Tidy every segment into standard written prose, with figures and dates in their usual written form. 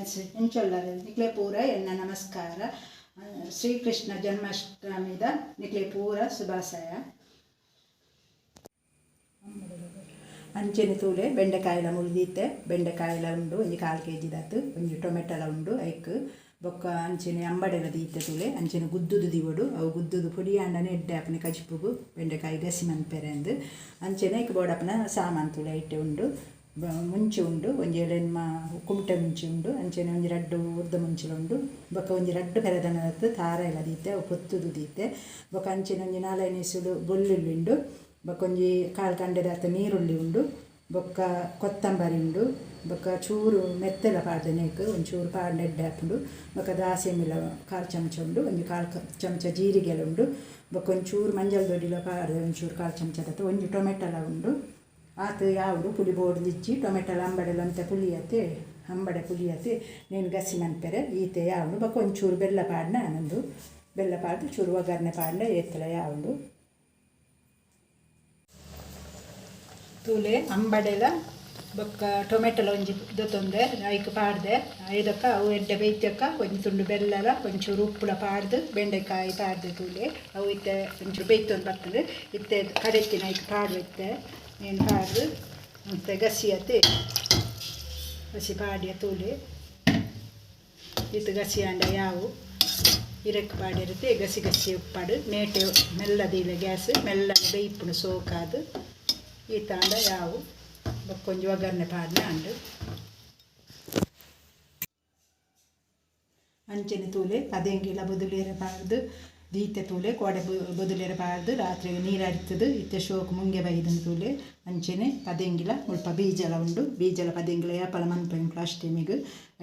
Friends, ಎಂಚೊಲ್ಲರು ನಿಕ್ಲೆ ಪೂರ ಎನ್ನ ನಮಸ್ಕಾರ. ಶ್ರೀಕೃಷ್ಣ ಜನ್ಮಾಷ್ಟಮಿದ ನಿಕ್ಲೆ ಪೂರ ಶುಭಾಶಯ. ಅಂಚೆನೆ ತೂಲೆ, ಬೆಂಡೆಕಾಯಿಲ ಮುಳ್ದಿತ್ತೆ. ಬೆಂಡೆಕಾಯಿಲ ಉಂಡು ಒಂಜಿ ಕಾಲು ಕೆ ಜಿದಾತ್. ಒಂಜಿ ಟೊಮೆಟೊಲ ಉಂಡು ಐಕ್. ಬೊಕ್ಕ ಅಂಚೆನೆ ಅಂಬಡೆಲ ದೀತೆ ತೂಲೆ. ಅಂಚೆನೆ ಗುದ್ದುದು ದೀವೊಡು. ಅವು ಗುದ್ದುದು ಪೊಡಿ ಆಂಡನೆ ಎಡ್ಡೆ ಆಪುನೆ ಕಜಿಪುಗು, ಬೆಂಡೆಕಾಯಿ ಗಸಿ ಮನ್ಪೆರೆ ಅಂದ್. ಅಂಚೆನೆ ಐಕ್ ಬೋಡಾಪುನ ಸಾಮಾನು ತೂಲೆ, ಐಟೆ ಉಂಡು. ಮುಂಚಿ ಉಂಡು, ಒಂಜಿ ಏಳೆನ್ಮ ಕುಮಟೆ ಮುಂಚಿ ಉಂಡು. ಅಂಚೆನೆ ಒಂಜಿ ರಡ್ಡ್ ಉರ್ದ ಮುಂಚಿಲ ಉಂಡು. ಬೊಕ್ಕ ಒಂಜಿ ರಡ್ಡ್ ಪೆರದನದತ್ ತಾರಾಯಿಲ ದೀತೆ, ಅವು ಪೊತ್ತುದು ದೀತೆ. ಬೊಕ್ಕ ಅಂಚೆನೆ ಒಂಜಿ ನಾಲೈನ್ ಎಸಳು ಬೊಳ್ಳುಳ್ಳಿ ಉಂಡು. ಬೊಕ್ಕ ಒಂಜಿ ಕಾಲು ಕಂಡೆದಾತ್ ನೀರುಳ್ಳಿ ಉಂಡು. ಬೊಕ್ಕ ಕೊತ್ತಂಬರಿ ಉಂಡು. ಬೊಕ್ಕ ಚೂರು ಮೆತ್ತೆಲ ಪಾಡ್ದೆನೆ ಐಕ್, ಒಂಚೂರು ಪಾಡ್ಂಡ ಎಡ್ಡೆ ಆಪುಂಡು. ಬೊಕ್ಕ ದಾಸೆಮಿಲ ಕಾಲು ಚಮಚ ಉಂಡು. ಒಂಜಿ ಕಾಲು ಚಮಚ ಜೀರಿಗೆಲ ಉಂಡು. ಬೊಕ್ಕ ಒಂಚೂರು ಮಂಜಲ್ ದೊಡಿಲ ಪಾಡ್ದೆ, ಒಂಚೂರು ಕಾಲು ಚಮಚದತ್. ಒಂಜಿ ಟೊಮೆಟೊಲ ಉಂಡು. ಆತ್ ಯಾವುಡು, ಪುಳಿ ಬೋಡ್ದಿಜ್ಜಿ. ಟೊಮೆಟೊಲ ಅಂಬಡೆಲ ಒಂತೆ ಪುಳಿ ಅತೆ, ಅಂಬಡೆ ಪುಳಿ ಅತೆ. ನೇನು ಗಸಿ ಮನ್ಪೆರೆ ಈತೆ ಯಾವುಂಡು. ಬೊಕ್ಕ ಒಂಚೂರು ಬೆಲ್ಲ ಪಾಡ್ಂಡ ಆನಂದು. ಬೆಲ್ಲ ಪಾಡ್ದು ಚೂರು ಒಗ್ಗರಣೆ ಪಾಡ್ಂಡ ಏತ್ಲ ಯಾವುಂಡು. ತೂಲೆ, ಅಂಬಡೆಲ ಬೊಕ್ಕ ಟೊಮೆಟೊಲ ಒಂಜಿ ದೊತ್ತೊಂದೆ, ಐಕ್ ಪಾಡ್ದೆ. ಐದಕ್ಕ ಅವು ಎಡ್ಡೆ ಬೇಯ್ತಕ್ಕ ಒಂಜಿ ತುಂಡು ಬೆಲ್ಲಲ ಒಂಚೂರು ಉಪ್ಪುಲ ಪಾಡ್ದು ಬೆಂಡೆಕಾಯಿ ಪಾಡ್ದೆ. ತೂಲೆ, ಅವು ಇತ್ತೆ ಒಂಚೂರು ಬೇಯ್ತೊಂದು ಬರ್ತದೆ. ಇತ್ತೆ ಕಡೆತ್ತಿನ ಐಕ್ ಪಾಡುವ. ಇತ್ತೆ ನೀನು ಪಾಡ್ದು ಮತ್ತೆ ಗಸಿ ಅತೆ, ಗಸಿ ಪಾಡ್ಯ. ತೂಲೆ, ಇತ್ತು ಗಸಿ ಆಂಡ ಯಾವು. ಇರಕ್ ಪಾಡಿರುತ್ತೆ. ಗಸಿ ಗಸಿ ಉಪ್ಪಾಡು. ಮೇಟೆ ಮೆಲ್ಲದೀಲ ಗ್ಯಾಸ್, ಮೆಲ್ಲನೆ ಬೇಯ್ಪುಂಡು ಸೋಕಾದು. ಈತಾಂಡ ಯಾವು. ಬೊಕ್ಕ ಒಂಜಿ ಒಗ್ಗರಣೆ ಪಾಡ್ನ ಅಂಡು. ಅಂಚೆನೆ ತೂಲೆ, ಪದೆಂಗಿಲ ಬೊದುಲೇರೆ ಪಾಡ್ದು ದೀತೆ. ತೂಲೆ, ಕೋಡೆ ಬೊದುಲೇರೆ ಪಾಡ್ದು ರಾತ್ರಿ ನೀರು ಅರಿತದು ಇತ್ತೆ ಶೋಕು ಮುಂಗೆ ಬೈದನ್. ತೂಲೆ, ಅಂಚೆನೆ ಪದೆಂಗಿಲ ಮುಲ್ಪ ಬೀಜಲ ಉಂಡು. ಬೀಜಲ ಪದೆಂಗಿಲ ಏಪಲ ಮನ್ಪೆಂಕ್ಲು ಅಷ್ಟೆಮಿಗ್.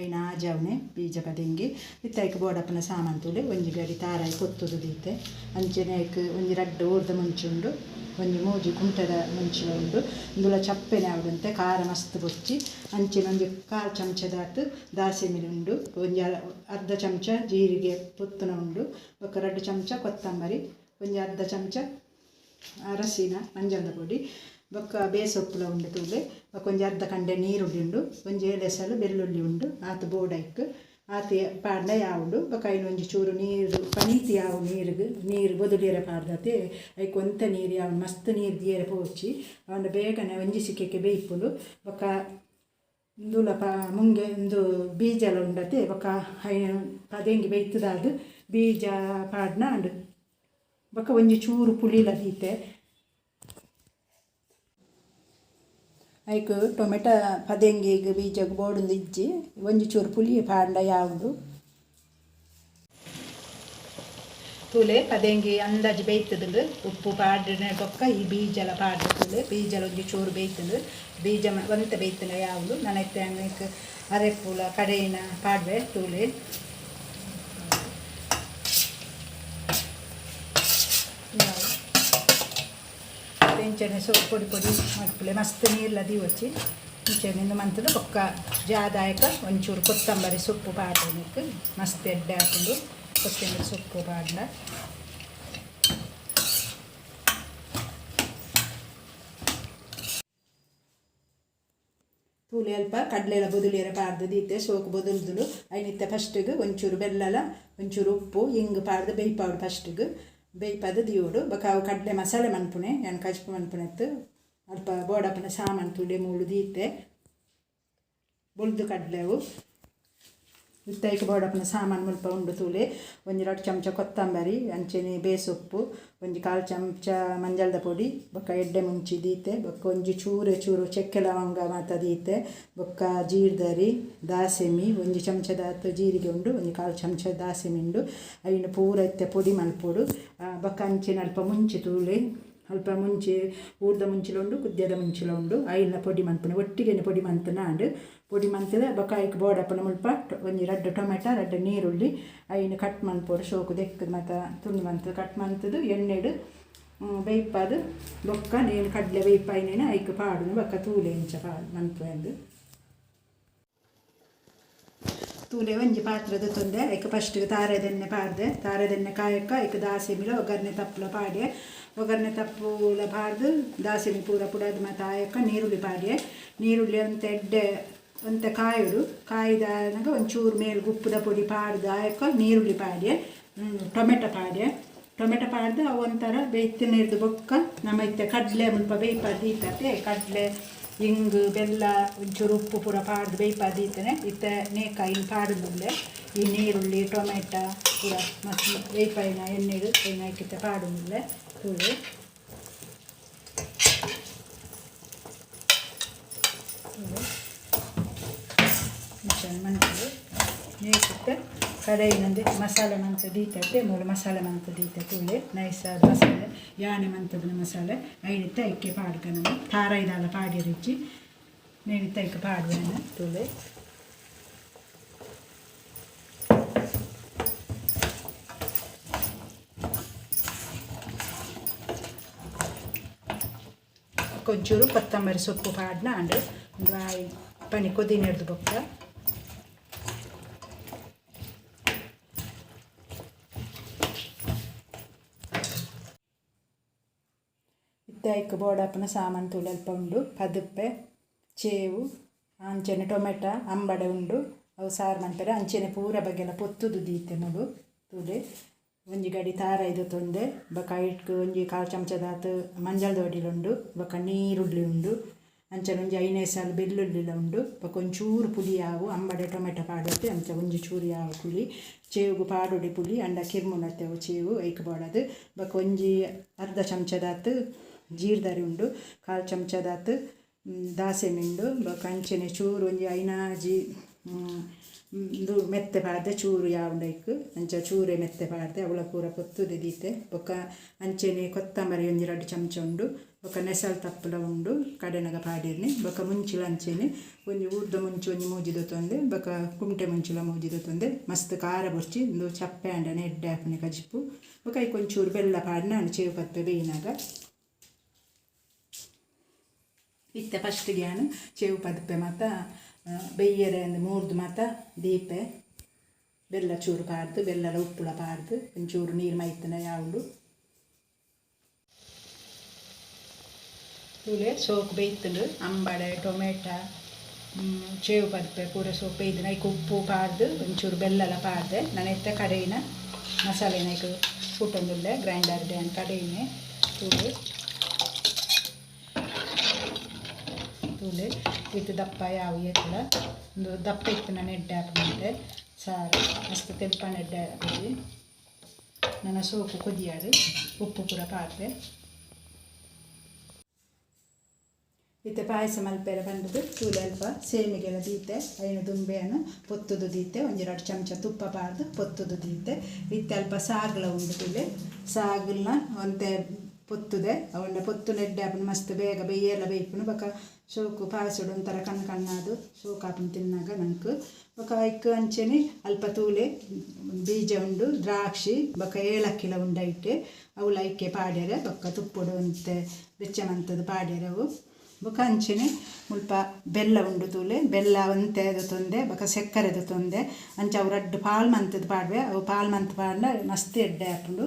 ಐನ ಆಜಾವನೆ ಬೀಜ ಪದೆಂಗಿ. ಇತ್ತೆ ಐಕ್ ಬೋಡಪ್ಪನ ಸಾಮಾನು ತೂಲೆ. ಒಂಜಿ ಗಡಿ ತಾರಾಯಿ ಪೊತ್ತುದು ದೀತೆ. ಅಂಚೆನೆ ಐಕ್ ಒಂಜಿ ರಡ್ಡ್ ಊರ್ದ ಮುಂಚಿ ಉಂಡು. ಒಂಜಿ ಮೂಜಿ ಕುಂಟೆದ ಮುಂಚಿಲ ಉಂಡು. ಇಂದುಲ ಚಪ್ಪೆನೆ ಆವಡಂತೆ, ಖಾರ ಮಸ್ತ್ ಬೊರ್ಚಿ. ಅಂಚೆನೆ ಒಂಜಿ ಕಾಲು ಚಮಚದಾತ್ ದಾಸೆಮಿಲಿ ಉಂಡು. ಒಂಜಿ ಅರ್ಧ ಚಮಚ ಜೀರಿಗೆ ಪೊತ್ತುನ ಉಂಡು. ಬೊಕ್ಕ 2 ಚಮಚ ಕೊತ್ತಂಬರಿ, ಒಂಜಿ ಅರ್ಧ ಚಮಚ ಅರಸಿನ, ಮಂಜಲ್ದ ಪೊಡಿ, ಬೊಕ್ಕ ಬೇಸೊಪ್ಪುಲ ಉಂಡು. ತೂಲೆ, ಬೊಕ್ಕ ಒಂಜಿ ಅರ್ಧ ಕಂಡೆ ನೀರುಳ್ಳಿ ಉಂಡು. ಒಂಜಿ ಏಳೆಸಲು ಬೆಳ್ಳುಳ್ಳಿ ಉಂಡು. ಆತ್ ಬೋಡೈಕ್, ಆತ್ ಪಾಡ್ಂಡ ಯಾವುಂಡು. ಬೊಕ್ಕ ಐನ್ ಒಂಜಿ ಚೂರು ನೀರು ಪನೀತ್ ಯಾವು. ನೀರುಗು ನೀರು ಬೊದುಲಿಯರೆ ಪಾಡ್ದತೆ. ಐಕ್ ಒಂತೆ ನೀರು ಯಾವು, ಮಸ್ತ್ ನೀರು ದಿಯರೆ ಪೋಚಿ. ಆಂಡ ಬೇಗನೆ ಒಂಜಿ ಸಿಕ್ಕೆಕ್ಕೆ ಬೇಯ್ಪುಂಡು. ಬೊಕ್ಕ ಇಂದುಲ ಪ ಮುಂಗೆ ಇಂದು ಬೀಜಲ ಉಂಡತೆ. ಬೊಕ್ಕ ಐನ್ ಪದೆಂಗಿ ಬೇಯ್ತದಾದ್ ಬೀಜ ಪಾಡ್ನ ಅಂಡು. ಬೊಕ್ಕ ಒಂಜಿ ಚೂರು ಪುಳಿಲ ದೀತೆ ಐಕ್. ಟೊಮೆಟೊ ಪದೆಂಗಿಗ್ ಬೀಜಗ್ ಬೋಡುಂದು ಇಜ್ಜಿ. ಒಂಜಿ ಚೂರು ಪುಳಿ ಪಾಡ್ಂಡ ಯಾವುಂಡು. ತೂಲೆ, ಪದೆಂಗಿ ಅಂದಾಜಿ ಬೇಯ್ತದುಂಡು. ಉಪ್ಪು ಪಾಡ್ನೆ ಬೊಕ್ಕ ಈ ಬೀಜಲ ಪಾಡ್ದು. ತೂಲೆ, ಬೀಜಲ ಒಂಜಿ ಚೂರು ಬೇಯ್ತುಂಡು. ಬೀಜ ಒಂತೆ ಬೇಯ್ತುಂಡ ಯಾವುದು. ನಾನು ಇತ್ತೆ ಐಕ್ ಅರೆಪುಲ ಕಡೆಯಿನ ಪಾಡ್ವೆ. ತೂಲೆ. ಯಾವು. ಇಂಚನೆ ಸೊ ಪೊಡಿ ಪೊಡಿ ಮಲ್ಪುಲೆ. ಮಸ್ತ್ ನೀರ್ಲ ದೀವೊಚ್ಚಿ. ಇಂಚನೆ ಇಂದು ಮಂತುದು ಬೊಕ್ಕ ಜಾದಾಯಕ ಒಂಚೂರು ಕೊತ್ತಂಬರಿ ಸೊಪ್ಪು ಪಾಡ್ದೆನಕ್. ಮಸ್ತ್ ಎಡ್ಡೆ ಆಪುಂಡು ಕೊತ್ತಂಬರಿ ಸೊಪ್ಪು ಪಾಡ್ಂಡ. ತೂಲೆ, ಅಲ್ಪ ಕಡಲೆಲ ಬೊದುಲಿಯರ ಪಾಡ್ದು ದೀತೆ. ಸೋಕು ಬೊದುಲ್ದುಂಡು. ಐನ್ ಇತ್ತೆ ಫಸ್ಟಿಗೆ ಒಂಚೂರು ಬೆಲ್ಲಲ ಒಂಚೂರು ಉಪ್ಪು ಇಂಗ್ ಪಾಡ್ದು ಬೇಯ್ಪಾವೊಡು. ಫಸ್ಟಿಗೆ ಬೇಯ್ಪಾದ್ ದೀವೊಡು. ಬೊಕ ಅವು ಕಡಲೆ ಮಸಾಲೆ ಮನ್ಪುನೆ, ಯಾನ್ ಕಜಿಪು ಮನ್ಪುನೆತ್ತು. ಅಲ್ಪ ಬೋಡಾಪುನ ಸಾಮಾನು ತೂಲೆ, ಮೂಲು ದೀತೆ. ಬೊಲ್ದು ಕಡಲೆ ಅವು. ಇತ್ತೆ ಐಕ್ ಬೋಡಾಪುನ ಸಾಮಾನು ಮುಲ್ಪ ಉಂಡು. ತೂಲೆ, ಒಂಜಿ 2 ಚಮಚ ಕೊತ್ತಂಬರಿ, ಅಂಚೆನೆ ಬೇಸೊಪ್ಪು, ಒಂಜಿ ಕಾಲು ಚಮಚ ಮಂಜಲ್ದ ಪೊಡಿ, ಬೊಕ್ಕ ಎಡ್ಡೆ ಮುಂಚಿ ದೀತೆ. ಬೊಕ್ಕ ಒಂಜಿ ಚೂರೆ ಚೂರು ಚಕ್ಕೆ ಲವಂಗ ಮಾತ ದೀತೆ. ಬೊಕ್ಕ ಜೀರ್ದರಿ, ದಾಸೆಮಿ, ಒಂಜಿ ಚಮಚದಾತ್ ಜೀರಿಗೆ ಉಂಡು. ಒಂಜಿ ಕಾಲು ಚಮಚ ದಾಸೆಮಿ ಉಂಡು. ಐನ್ ಪೂರ ಇತ್ತೆ ಪೊಡಿ ಮಲ್ಪೊಡು. ಬೊಕ್ಕ ಅಂಚೆನೆ ಅಲ್ಪ ಮುಂಚಿ ತೂಲೆ. ಅಲ್ಪ ಮುಂಚಿ ಊರ್ದ ಮುಂಚಿಲ ಉಂಡು, ಕುದ್ಯದ ಮುಂಚಿಲ ಉಂಡು. ಐನ ಪೊಡಿ ಮನ್ಪುನೆ. ಒಟ್ಟಿಗೆನೆ ಪೊಡಿ ಮಂತುನ ಆಂಡ್. ಪೊಡಿ ಮಂತುದು ಬೊಕ್ಕ ಐಕ್ ಬೋಡಾಪುನ ಮುಲ್ಪ ಒಂಜಿ ರಡ್ಡ್ ಟೊಮೆಟೊ, ರಡ್ಡ್ ನೀರುಳ್ಳಿ. ಐನ್ ಕಟ್ ಮನ್ಪೊಡು. ಶೋಕು ದೆಕ್ಕ್ ಮಾತ ತುಂಡು ಮಂತ್ ಕಟ್ ಮಂತುದು ಎಣ್ಣೆಡ್ ಬೇಯ್ಪಾದ್ ಬೊಕ್ಕ ನೇನು ಕಡಲೆ ಬೇಯ್ಪಾಯಿನೇನು ಐಕ್ ಪಾಡುನು. ಬೊಕ್ಕ ತೂಲೆ ಎಂಚ ಪಾಡ್ ಮನ್ಪುವೆಂದ್. ತೂಲೆ, ಒಂಜಿ ಪಾತ್ರೆ ದೆತ್ತೊಂದೆ. ಐಕ್ ಫಸ್ಟ್ಗೆ ತಾರೆದೆಣ್ಣೆ ಪಾಡ್ದೆ. ತಾರೆದೆಣ್ಣೆ ಕಾಯಕ್ಕ ಐಕ್ ದಾಸೆಮಿಲ ಒಗ್ಗರಣೆ ತಪ್ಪಲ ಪಾಡ್ಯೆ. ಒಗ್ಗರಣೆ ತಪ್ಪುಲ ಪಾಡ್ದು, ದಾಸೆಮಿ ಪೂರ ಪುಡಾದ್ ಮಾತ ಆಯಕ್ಕ ನೀರುಳ್ಳಿ ಪಾಡ್ಯೆ. ನೀರುಳ್ಳಿ ಅಂತ ಎಡ್ಡೆ ಒಂತೆ ಕಾಯೋಡು ಕಾಯ್ದಾನಗ ಒಂಚೂರು ಮೇಲ್ ಉಪ್ಪುದ ಪೊಡಿ ಪಾಡ್ದು ಆಯಕ್ಕ ನೀರುಳ್ಳಿ ಪಾಡ್ಯೆ, ಟೊಮೆಟೊ ಪಾಡ್ಯೆ. ಟೊಮೆಟೊ ಪಾಡ್ದು ಅವು ಒಂಥರ ಬೇಯ್ತು ನೀರ್ದು ಬೊಕ್ಕ ನಮ್ಮ ಇತ್ತೆ ಕಡಲೆ ಮುಲ್ಪ ಬೇಯ್ಪಾದ್ ದೀತತೆ. ಕಡಲೆ ಇಂಗು ಬೆಲ್ಲ ಒಂಚೂರು ಉಪ್ಪು ಪೂರ ಪಾಡ್ದು ಬೇಯ್ಪಾದ್ ದೀತನೆ. ಇತ್ತೆ ನೇಕಾಯಿನ ಪಾಡುದುಲ್ಲೆ. ಈ ನೀರುಳ್ಳಿ ಟೊಮೆಟೊ ಪೂರ ಮಸ್ತ್ ಬೇಯ್ಪಾಯಿನ ಎಣ್ಣೆಡ್ ಐನ್ ಐಕಿತ್ತೆ ಪಾಡುದುಲ್ಲೆ ತೂಲೆ. ಮಂತುಡು ನೇಕಿತ್ತೆ ಕಡೆಯಿನಂದೆ ಮಸಾಲೆ ಮಂತ ದೀತತೆ. ಮೂಲು ಮಸಾಲೆ ಮಂತ ದೀತ ತೂಲೆ. ನೈಸಾದ ಮಸಾಲೆ ಯಾನೆ ಮಂತದ ಮಸಾಲೆ ಐನಿತ್ತ ಐಕ್ಕೆ ಪಾಡ್ಕ. ನಮ್ಮ ತಾರಾಯಿದಾಲ ಪಾಡ್ಯ ರುಚಿ ನೇನಿತ್ತ ಐಕ್ಕೆ ಪಾಡುವೆನ ತೂಲೆ. ಒಂಚೂರು ಕೊತ್ತಂಬರಿ ಸೊಪ್ಪು ಪಾಡ್ನ ಅಂಡ್ ಒಂದು ಪನಿ ಕೊದಿ ಹಿಡ್ದು ಬೊಕ್ಕ ಇತ್ತೆ ಐಕ್ ಬೋಡಾಪುನ ಸಾಮಾನು ತೂಲೆ. ಅಲ್ಪ ಉಂಡು ಪದುಪ್ಪೆ, ಚೇವು, ಅಂಚನೆ ಟೊಮೆಟೊ, ಅಂಬಡೆ ಉಂಡು. ಅವು ಸಾರು ಮನ್ಪೆರೆ. ಅಂಚನೆ ಪೂರ ಬಗೆಲ ಪೊತ್ತುದು ದೀತೆ ಮೂಲು ತೂಲೆ. ಒಂಜಿ ಗಡಿ ತಾರಾಯ್ದ ತೊಂದೆ, ಬೊಕ ಐಕ್ ಒಂಜಿ ಕಾಲು ಚಮಚದಾತ್ ಮಂಜಲ್ ದೊಡಿಲುಂಡು, ಬೊಕ ನೀರುಳ್ಳಿ ಉಂಡು, ಅಂಚನೆ ಒಂಜಿ ಐನೇ ಸಾಲು ಬೆಳ್ಳುಳ್ಳಿಲ ಉಂಡು, ಬೊಕ ಒಂಚೂರು ಪುಳಿ ಆವು. ಅಂಬಡೆ ಟೊಮೆಟೊ ಪಾಡೊತೆ ಅಂಚ ಒಂಜಿ ಚೂರು ಯಾವು ಪುಳಿ. ಚೇವುಗು ಪಾಡೊಡಿ ಪುಳಿ ಅಂಡ ಕಿರ್ಮುನತ್ತೆ ಅವು ಚೇವು ಐಕ್ ಬೋಡಾದ್. ಬೊಕ ಒಂಜಿ ಅರ್ಧ ಚಮಚದಾತ್ ಜೀರ್ದರಿ ಉಂಡು, ಕಾಲು ಚಮಚದಾತ್ ದಾಸೆಮಿ ಉಂಡು, ಬೊಕ ಅಂಚನೆ ಚೂರು ಒಂಜಿ ಐನಾಜಿ ಉಂದು ಮೆತ್ತೆ ಪಾಡ್ದೆ. ಚೂರು ಯಾವುಂಡು ಐಕ್ ಅಂಚ ಚೂರೆ ಮೆತ್ತೆ ಪಾಡ್ದೆ. ಅವಳ ಪೂರ ಪೊತ್ತುದು ದೀತೆ. ಬೊಕ್ಕ ಅಂಚನೆ ಕೊತ್ತಂಬರಿ ಒಂಜಿ ರಡ್ಡ್ ಚಮಚ ಉಂಡು, ಬೊಕ್ಕ ನೆಸಲ್ ತಪ್ಪುಲ ಉಂಡು ಕಡೆನಗ ಪಾಡಿರ್ನಿ. ಬೊಕ್ಕ ಮುಂಚಿಲ ಅಂಚನೆ ಒಂಜಿ ಊರ್ದ ಮುಂಚಿ ಒಂಜಿ ಮೂಜಿ ದೆತ್ತೊಂದೆ, ಬೊಕ್ಕ ಕುಂಟೆ ಮುಂಚಿಲ ಮೂಜಿ ದೆತ್ತೊಂದೆ. ಮಸ್ತ್ ಖಾರ ಬೊರ್ಚಿ, ಉಂದು ಚಪ್ಪೆ ಆಂಡನೆ ಎಡ್ಡೆ ಆಪುನಿ ಕಜಿಪು. ಬೊಕ್ಕ ಐಕ್ ಒಂಚೂರು ಬೆಲ್ಲ ಪಾಡ್ನ ಚೇವು ಪದ್ಪೆ ಬೇಯಿನಾಗ. ಇತ್ತೆ ಫಸ್ಟ್ಗೆ ಯಾನ್ ಚೇವು ಪದ್ಪೆ ಮಾತ ಬೆಯ್ಯರೆ ಅಂದ್ ಮೂರ್ದು ಮಾತ ದೀಪೆ. ಬೆಲ್ಲ ಚೂರು ಪಾಡ್ದು, ಬೆಲ್ಲದ ಉಪ್ಪುಳ ಪಾಡ್ದು, ಒಂಚೂರು ನೀರು ಮೈತುನ ಯಾವುಂಡು. ತೂಲೆ ಸೋಕು ಬೇಯ್ತುಂಡು. ಅಂಬಡೆ ಟೊಮೆಟೊ ಚೇವು ಪದ್ಪೆ ಪೂರ ಸೋಕು ಬೇಯ್ದು ಐಕ್ ಉಪ್ಪು ಪಾಡ್ದು ಒಂಚೂರು ಬೆಲ್ಲಲ ಪಾಡ್ದೆ. ನನ ಇತ್ತೆ ಕಡೆಯಿನ ಮಸಾಲೆನ ಐಕ್ ಕೂಟೊಂದುಲ್ಲೆ. ಗ್ರೈಂಡರ್ ಡ್ ಯಾನ್ ಕಡೆಯಿನೆ. ತೂಲೆ ತೂಲೆ ಇತ್ತೆ ದಪ್ಪ ಯಾವು ಏತುಲ. ಉಂದು ದಪ್ಪ ಇತ್ತಿನ ಎಡ್ಡೆ ಆಪುಂಡು ಸಾರು, ಮಸ್ತ್ ತೆಲ್ಪನ ಎಡ್ಡೆ ಆಪುಜಿ. ನನ ಸೋಕು ಕೊದಿಯಾಡು. ಉಪ್ಪು ಪೂರ ಪಾಡ್ದೆ. ಇತ್ತೆ ಪಾಯಸ ಮಲ್ಪೆರೆ ಪಂಡುದು ತೂಲೆ ಅಲ್ಪ ಸೇಮಿಗೆಲ ದೀತೆ. ಐನ ದುಂಬೆಯನ್ನು ಪೊತ್ತುದು ದೀತೆ. ಒಂಜಿ ರಡ್ಡ್ ಚಮಚ ತುಪ್ಪ ಪಾಡ್ದು ಪೊತ್ತುದು ದೀತೆ. ಇತ್ತೆ ಅಲ್ಪ ಸಾಗ್ಲ ಉಂಡು ತೂಲೆ. ಸಾಗುಲ್ನ ಒಂತೆ ಪೊತ್ತುದೆ. ಅವಂಡ ಪೊತ್ತುನ ಎಡ್ಡೆ ಆಪುಂಡು, ಮಸ್ತ್ ಬೇಗ ಬೇಯೆಲ ಬೇಯ್ಪುಂಡು. ಬೊಕ ಸೋಕು ಪಾಯಸೊಡು ಒಂಥರ ಕಣ್ಣು ಕಣ್ಣಾದ್ ಸೋಕು ಆಪುಂಡು ತಿನ್ನಾಗ ನಂಕ್. ಬೊಕ ಐಕ್ ಅಂಚನೆ ಅಲ್ಪ ತೂಲೆ ಬೀಜ ಉಂಡು, ದ್ರಾಕ್ಷಿ ಬೊಕ ಏಲಕ್ಕಿಲ ಉಂಡು ಐಟೆ. ಅವುಲ ಐಕೆ ಪಾಡ್ಯರೆ. ಬೊಕ ತುಪ್ಪೊಡು ಒಂತೆ ಬೆಚ್ಚ ಮಂತುದು ಪಾಡ್ಯರೆ ಅವು. ಬೊಕ ಅಂಚನೆ ಮುಲ್ಪ ಬೆಲ್ಲ ಉಂಡು ತೂಲೆ. ಬೆಲ್ಲ ಒಂತೆ ದೆತೊಂದೆ, ಬೊಕ ಸಕ್ಕರೆ ದೆತೊಂದೆ. ಅಂಚ ಅವು ರಡ್ಡ್ ಪಾಲ್ ಮಂತುದು ಪಾಡುವೆ. ಅವು ಪಾಲ್ ಮಂತ್ ಪಾಡ್ಂಡ ಮಸ್ತ್ ಎಡ್ಡೆ ಆಪುಂಡು.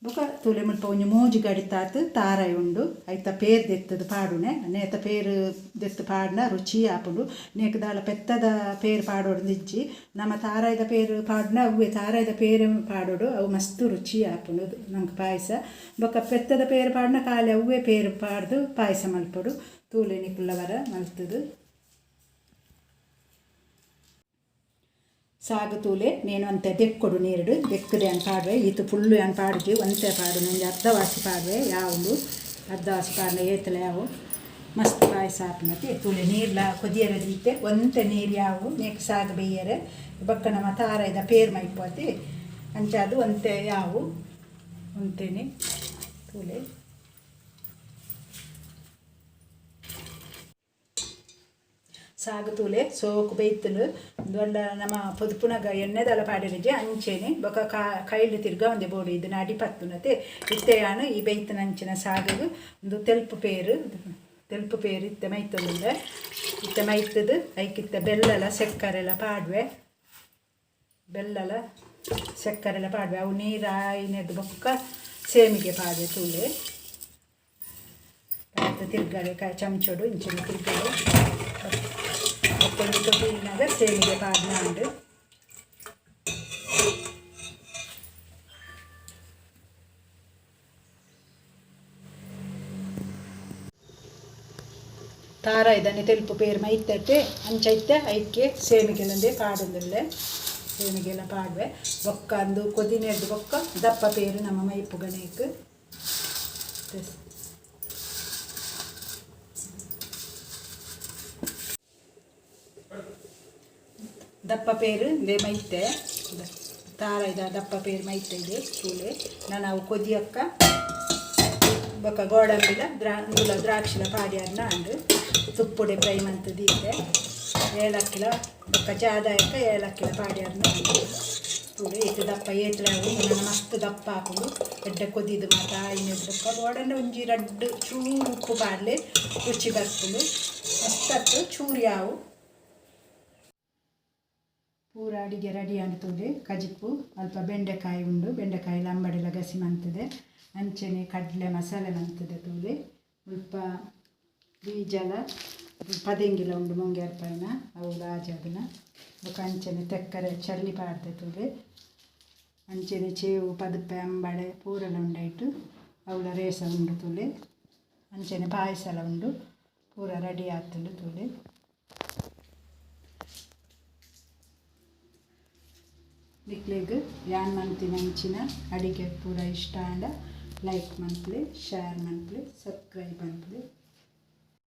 ಬೊಕ ತೂಲೆ ಮುಲ್ಪ ಒಂಜಿ ಮೂಜಿ ಗಡಿತಾತ್ ತಾರಾಯಿ ಉಂಡು. ಐತ ಪೇರ್ ದೆತ್ತುದು ಪಾಡುನೆ. ನೇತ ಪೇರ್ ದೆತ್ತ್ ಪಾಡ್ಂಡ ರುಚಿ ಆಪುಂಡು. ನೇಕ್ ದಾಲ ಪೆತ್ತದ ಪೇರ್ ಪಾಡೊಡು ಇಜ್ಜಿ. ನಮ ತಾರಾಯಿದ ಪೇರ್ ಪಾಡುನ ಅವ್ವೆ ತಾರಾಯಿದ ಪೇರ್ ಪಾಡೊಡು. ಅವು ಮಸ್ತ್ ರುಚಿ ಆಪುಂಡು ನಂಕ್ ಪಾಯಸ. ಬೊಕ ಪೆತ್ತದ ಪೇರ್ ಪಾಡುನ ಖಾಲಿ ಅವ್ವೆ ಪೇರ್ ಪಾಡ್ದು ಪಾಯಸ ಮಲ್ಪೊಡು. ತೂಲೆ ನಿಕುಲವರ ಮಲ್ತುದು. ಸಾಗು ತೂಲೆ ನೇನು ಒಂತೆ ದೆಕ್ಕೊಡು ನೀರುಡು ದೆಕ್ಕುದು ಯಾನ್ ಪಾಡುವೆ. ಈತ್ ಫುಲ್ಲು ಯಾನ್ ಪಾಡುಜಿ, ಒಂತೆ ಪಾಡುನು, ಒಂಜಿ ಅರ್ಧ ವಾಸಿ ಪಾಡುವೆ ಯಾವುಂಡು. ಅರ್ಧ ವಾಸಿ ಪಾಡ್ಂಡ ಏತಲ ಯಾವು, ಮಸ್ತ್ ಪಾಯಸ ಆಪುನತೆ. ತೂಲೆ ನೀರ್ಲ ಕೊದಿಯರೆ ದೀತೆ. ಒಂತೆ ನೀರು ಯಾವು ನೇಕ್ ಸಾಗು ಬೇಯರೆ. ಬೊಕ್ಕ ನಮ ತಾರಾಯ್ದ ಪೇರ್ ಮೈಪುವತೆ, ಅಂಚಾದ್ ಒಂತೆ ಯಾವು ಒಂತೆನೆ. ತೂಲೆ ಸಾಗು ತೂಲೆ ಸೋಕು ಬೇಯ್ತುಂಡು. ಉಂದು ನಮ ಪೊದುಪುನಗ ಎಣ್ಣೆದಾಲ ಪಾಡಿರಿಜಿ ಅಂಚೆನೆ. ಬೊಕ ಕೈಲ್ ತಿರ್ಗ ಒಂಜಿ ಬೋಡು ಇದನ್ನ ಅಡಿ ಪತ್ತುನತೆ. ಇತ್ತೆ ಯಾನ್ ಈ ಬೇಯ್ತುನ ಅಂಚಿನ ಸಾಗುಗು ಉಂದು ತೆಲ್ಪು ಪೇರು, ತೆಲ್ಪು ಪೇರು ಇತ್ತೆ ಮೈತೊಂದುಲ್ಲೆ. ಇತ್ತೆ ಮೈತುದು ಐಕಿತ್ತೆ ಬೆಲ್ಲಲ ಸಕ್ಕರೆಲ ಪಾಡುವೆ. ಬೆಲ್ಲಲ ಸಕ್ಕರೆಲ ಪಾಡುವೆ. ಅವು ನೀರು ಆಯಿನೆಡ್ದು ಬೊಕ್ಕ ಸೇಮಿಗೆ ಪಾಡುವೆ. ತೂಲೆ ಪಾಡ್ದು ತಿರ್ಗಡೆ ಚಮಚೊಡು ಇಂಚಿನ ತಿರ್ಗಡೆ. ಇತ್ತೊಂದು ಕೊದಿನಾಗ ಸೇಮಿಗೆ ಪಾಡ್ನ ಉಂಡು. ತಾರ ಇದನ್ನೇ ತೆಲುಪು ಪೇರು ಮೈತಟ್ಟೆ ಅಂಚೈತೆ ಐಕ್ಕೆ ಸೇಮಿಗೆಲ್ಲಂದೇ ಪಾಡೊಂದುಲ್ಲೆ ಸೇಮಿಗೆಲ್ಲ ಪಾಡುವೆ ಬೊಕ್ಕ ಅಂದು ಕೊದಿನೆಡ್ದು ಬೊಕ್ಕ ದಪ್ಪ ಪೇರು ನಮ್ಮ ಮೈಪು ಗಣೇಕ್. ದಪ್ಪ ಪೇರು ಇಂದೇ ಮೈತೆ ತಾರ ಇದ ದಪ್ಪ ಪೇರು ಮೈತೆ ಇದೆ ತೂಲೆ ನಾನು ಅವು ಕೊದಿಯಕ್ಕ ಬೊಕ್ಕ ಗೋಡಂಬಿಲ ದ್ರಾಕ್ಷಿಲ ಪಾಡ್ಯಾರ್ನ ಅಂಡು ತುಪ್ಪುಡೆ ಫ್ರೈ ಮಂತುದೀತೆ ಏಲಕ್ಕಿಲ ಬೊಕ್ಕ ಚಾದಾಯಕ ಏಲಕ್ಕಿಲ ಪಾಡ್ಯಾರ್ನ ಅಂಡು ತೂಲೆ ಇತ್ತು ದಪ್ಪ ಏತ್ಲೆ ಆವು ನನ್ನ ಮಸ್ತ್ ದಪ್ಪ ಹಾಕೊಂಡು ಎಡ್ಡೆ ಕೊದಿದು ಮಾತ ಆಯಿನ ಬೊಕ್ಕ ಗೋಡಂಡ ಒಂಜಿ ರಡ್ಡ್ ಚೂರು ಉಪ್ಪು ಪಾಡ್ಲೆ ರುಚಿ ಬರ್ಪುಂಡು ಮಸ್ತ್ ಚೂರು ಯಾವು. ಪೂರ ಅಡಿಗೆ ರೆಡಿ ಆಂಡ್ ತೂಲೆ. ಕಜಿಪು ಅಲ್ಪ ಬೆಂಡೆಕಾಯಿ ಉಂಡು, ಬೆಂಡೆಕಾಯಿ ಲಂಬಡೆಲ ಗಸಿ ಮಂತದೆ, ಅಂಚನೆ ಕಡಲೆ ಮಸಾಲೆ ಮಂತದೆ ತೂಲೆ. ಮುಲ್ಪ ಬೀಜಲ ಪದೆಂಗಿಲ ಉಂಡು ಮುಂಗೇರ್ಪಾಯಿನ ಅವು ರಾಜದನ ಬೊಕ ಅಂಚನೆ ತೆಕ್ಕರೆ ಚಲ್ಲಿ ಪಾಡ್ದೆ ತೂಲೆ. ಅಂಚನೆ ಚೇವು ಪದುಪೆ ಅಂಬಡೆ ಪೂರೆಲ ಉಂಡೈಟು ಅವುಲ ರೇಸ ಉಂಡು ತೂಲೆ. ಅಂಚನೆ ಪಾಯಸಲ ಉಂಡು, ಪೂರ ರೆಡಿ ಆತುಂಡು ತೂಲೆ. ನಿಕ್ಲೆಗ್ ಯಾನ್ ಮಂತಿನ ಅಂಚಿನ ಅಡಿಗೆ ಪೂರ ಇಷ್ಟ ಆಂಡ ಲೈಕ್ ಮನ್ಪುಲೆ, ಶೇರ್ ಮನ್ಪುಲೆ, ಸಬ್ಸ್ಕ್ರೈಬ್ ಮನ್ಪುಲೆ.